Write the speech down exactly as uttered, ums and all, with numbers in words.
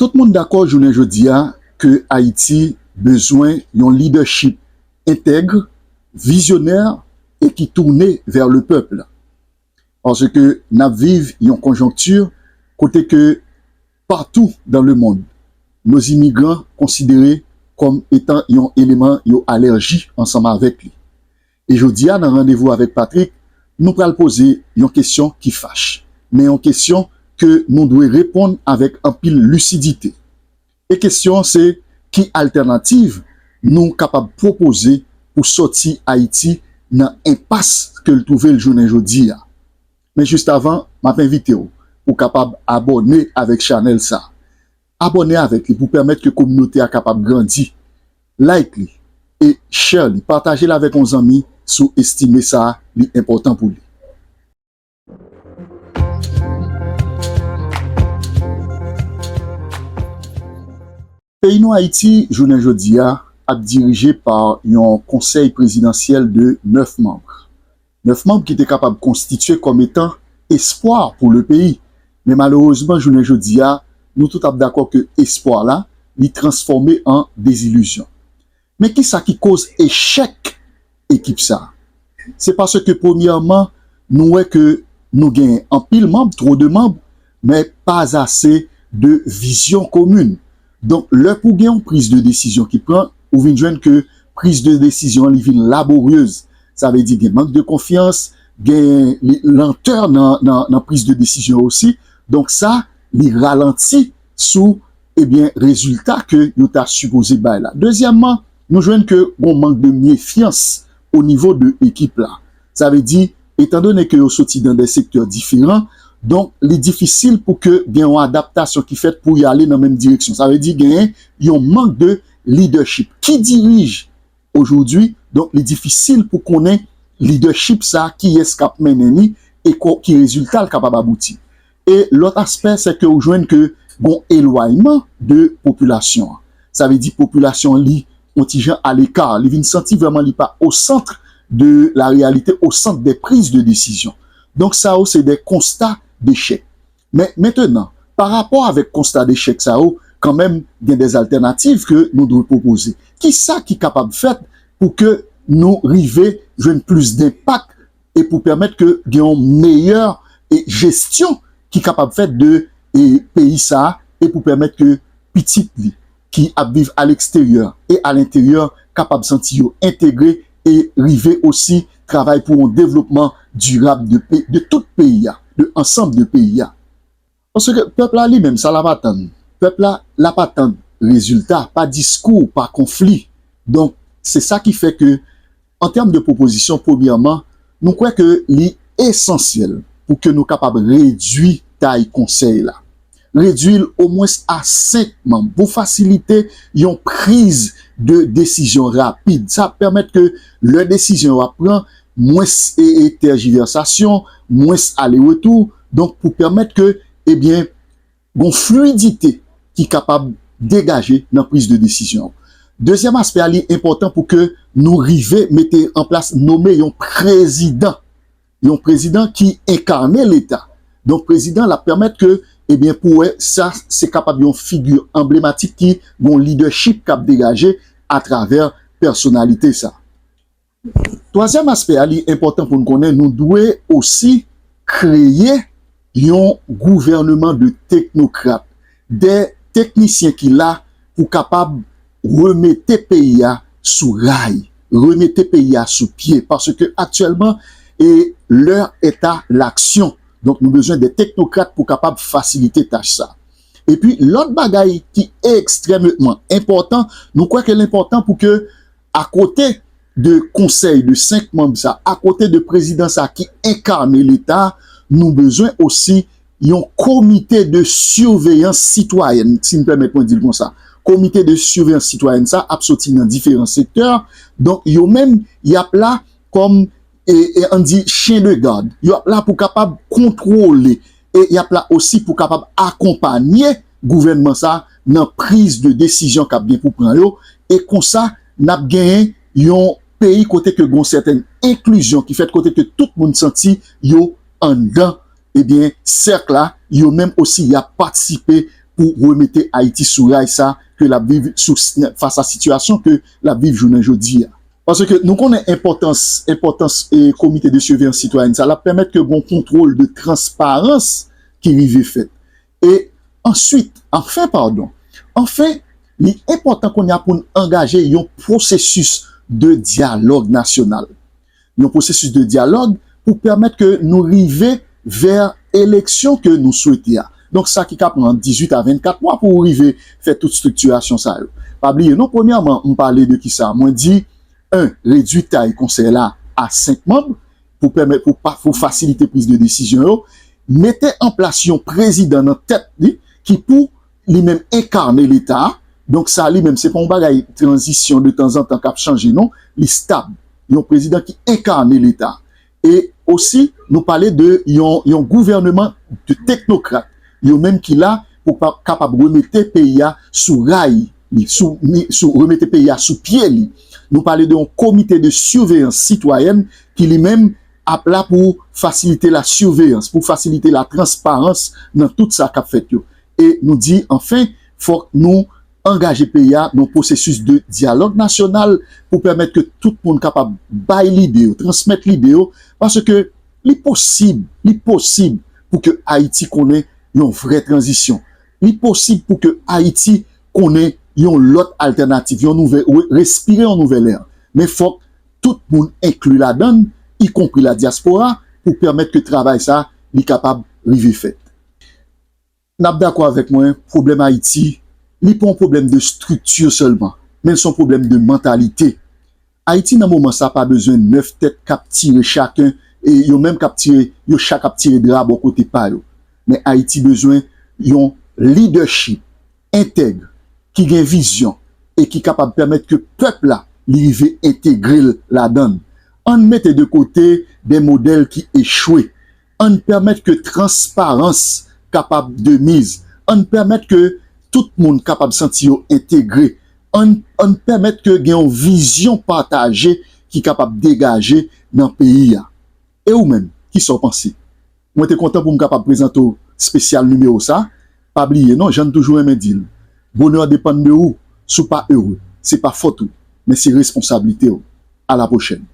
Tout moun dakò jounen jodi a ke Ayiti bezwen yon lidèchip entèg, vizyonè e ki tounen vè le pèp. Paske n ap viv yon konjonkti kote ke patou dan le mond, nos imigran konsidere kòm etan yon eleman yo alèji ansanm avèk li. E jodi a, nan randevou avèk Patrick, nou pral poze yon kesyon ki fach, men yon kesyon ke nou dwe reponn avèk anpil lisidite. E kesyon an se, ki altènativ nou kapab pwopoze pou sòti Ayiti nan enpas ke l twouve l jounen jodi a? Men jis avan, m ap envite w pou w kapab abòne avèk chanèl sa. Abòne avèk li pou pèmèt ke kominote a kapab grandi. Like li e share li. Pataje l avèk yon zanmi si w estime sa li enpòtan pou li. Peyi nou Ayiti, jounen jodi a, ap dirije pa yon konsèy prezidansyèl de nèf manm. Nèf manm ki te kapab konstitye kòm etan espwa pou le peyi. Men malerezman, jounen jodi a, nou tout ap dakò ke espwa la, li transfòme an dezilizyon. Men kisa ki koz echèk ekip sa? Se paske premyèman, nou wè ke nou gen anpil manm, two de manm, men pa ase de vizyon komin. Donk, lè pou gen yon priz de desizyon ki pran, ou vin jwenn ke priz de desizyon li vin laboryez. Sa vle di gen mank de konfyans, gen li, lantè nan, nan, nan priz de desizyon osi. Donk sa, li ralanti sou, ebyen, rezilta ke yo ta sipoze bay la. Dezyèmman, nou jwenn ke gon mank de mefyans o nivo de ekip la. Sa vle di, etandone ke yo soti dan de sektè diferan, donk li difisil pou ke gen yon adaptasyon ki fèt pou y ale nan menm direksyon. Sa vle di, genyen yon mank de lidèchip. Ki dirij ojodwi, donk li difisil pou konnen lidèchip sa, kiyès k ap mennen li e ko-, ki rezilta l kapab abouti. E lòt aspè, se ke ou jwenn ke gon elwayman de popilasyon an. Sa vle di popilasyon an, li yon ti jan aleka, li vin santi vrèman li pa o sant de la réalité, o sant des prises de décision. Donk sa yo se de konsta dechèk. Men mentenan, pa rapò avèk konsta dechèk sa yo, kanmenm gen de altènativ ke nou dwe pwopoze. Kisa ki kapab fèt pou ke nou rive jwenn plis denpak e pou pèmèt ke gen yon meyè, e, jesyon ki kapab fèt de, e, peyi sa a, e pou pèmèt ke pitit li ki ap viv a leksteryè e a lenteryè kapab santi yo entegre e rive osi travay pou yon devlopman dirab de pe-, de tout peyi a, de ansanm de peyi a. Paske pèp la li menm, sa l ap atann. Pèp la, l ap atann rezilta, pa diskou, pa konfli. Donk, se sa ki fè ke, an tèm de pwopozisyon, premyèman, nou kwè ke li esansyèl pou ke nou kapab redui tay konsèy la. Redui l omwens a senk manm pou fasilite yon priz de desizyon rapid. Sa ap pèmèt ke lè desizyon yo ap pran, mwens e, e tèjivèsasyon, mwens ale retou, donk pou pèmèt ke, ebyen, gon flwidite ki kapab degaje nan priz de desizyon. Dezyèm aspè a, li enpòtan pou ke nou rive mete an plas, nome yon prezidan. Yon prezidan ki enkane Leta. Donk, prezidan la pèmèt ke, ebyen, pou wè sa, se kapab yon figi anblematik ki gon lidèchip k ap degaje atravè pèsonalite sa. Twazyèm aspè a, li enpòtan pou n konnen, nou dwe osi kreye yon gouvèneman de teknokrat, de teknisyen ki la pou kapab remete peyi a sou ray, remete peyi a sou pye, paske aktyèlman, e, l'heure est à l'action. Donk, nou bezwen de teknokrat pou kapab fasilite tach sa. Epi, lòt bagay ki ekstrèmeman enpòtan, nou kwè ke l enpòtan pou ke, akote de konsèy de senk manm sa, akote de prezidan sa ki enkane Leta, nou bezwen osi yon komite de siveyans sitwayèn, si n pèmèt mwen di l konsa. Komite de siveyans sitwayèn sa ap soti nan diferan sektè. Donk, yo menm, y ap la kòm, e, e, ann di, chen de gad. Yo ap la pou kapab kontwole e y ap la osi pou kapab akonpanye gouvènman sa nan priz de desizyon k ap gen pou pran yo. E konsa, n ap genyen yon peyi kote ke gon sètèn enklizyon ki fèt, kote ke tout moun santi yo anndan, ebyen, sèk la, yo menm osi y ap patisipe pou remete Ayiti sou ray sa ke l ap viv, sou, fas a sitiyasyon ke l ap viv jounen jodi a. Paske nou konnen enpòtans, enpòtans e komite de siveyans sitwayèn sa, l ap pèmèt ke gon kontwòl de transparans ki rive fèt. E answit, anfen, padon, anfen, li enpòtan kounye a pou n angaje yon pwosesis de dyalòg nasyonal. Yon pwosesis de dyalòg pou pèmèt ke nou rive vè eleksyon ke nou swete a. Donk, sa ki ka pran dizuit a vennkat mwa pou rive fè tout estriktirasyon sa yo. Pa bliye, non, premyèman, m pale de kisa? Mwen di, en, redwi tay konsèy la a senk manm pou pèmèt, pou, pa- pou fasilite priz de desizyon yo, mete an plas yon prezidan nan tèt li ki pou li menm enkane Leta a. Donk, sa li menm, se pa yon bagay tranzisyon de tanzantan k ap chanje, non. Li stab. Yon prezidan ki enkane Leta. E osi, nou pale de yon, yon gouvèneman de teknokrat. Yo menm ki la pou pa- kapab remete peyi a sou ray li, sou, mi- sou, remete peyi a sou pye li. Nou pale de yon komite de siveyans sitwayèn ki li menm ap la pou fasilite la siveyans, pou fasilite la transparans nan tout sa k ap fèt yo. E nou di, anfen, fòk nou angaje peyi a nan pwosesis de dyalòg nasyonal pou pèmèt ke tout moun kapab bay lide yo, transmèt lide yo, paske li posib, li posib pou ke Ayiti konnen yon vrè tranzisyon. Li posib pou ke Ayiti konnen yon lòt altènativ, yon nouvèl, re- respire yon nouvèl è. Men fòk tout moun enkli ladan l, ikonpri la dyaspora, pou pèmèt ke travay sa li kapab rive fèt. N ap dakò avèk mwen, pwoblèm Ayiti, li pa yon pwoblèm de estrikti sèlman, men l se yon pwoblèm de mantalite. Ayiti nan moman sa pa bezwen nèf tèt k ap tire chaken, e yo menm k ap tire, yo chak ap tire dra bò kote pa yo. Men Ayiti bezwen yon lidèchip entèg, ki gen vizyon e ki kapab pèmèt ke pèp la li rive entegre l ladan l. Ann mete de kote de modèl ki echwe. Ann pèmèt ke transparans kapab de miz. Ann pèmèt ke tout moun kapab santi yo entegre. Ann, ann pèmèt ke gen yon vizyon pataje ki kapab degaje nan peyi a. E ou menm, kisa w panse? Mwen te kontan pou m kapab prezante w espesyal nimewo sa. Pa bliye non, jan n toujou renmen di l, bonè depann de ou. Si w pa ere, se pa fòt ou, men se responsablite w. A la pwochèn.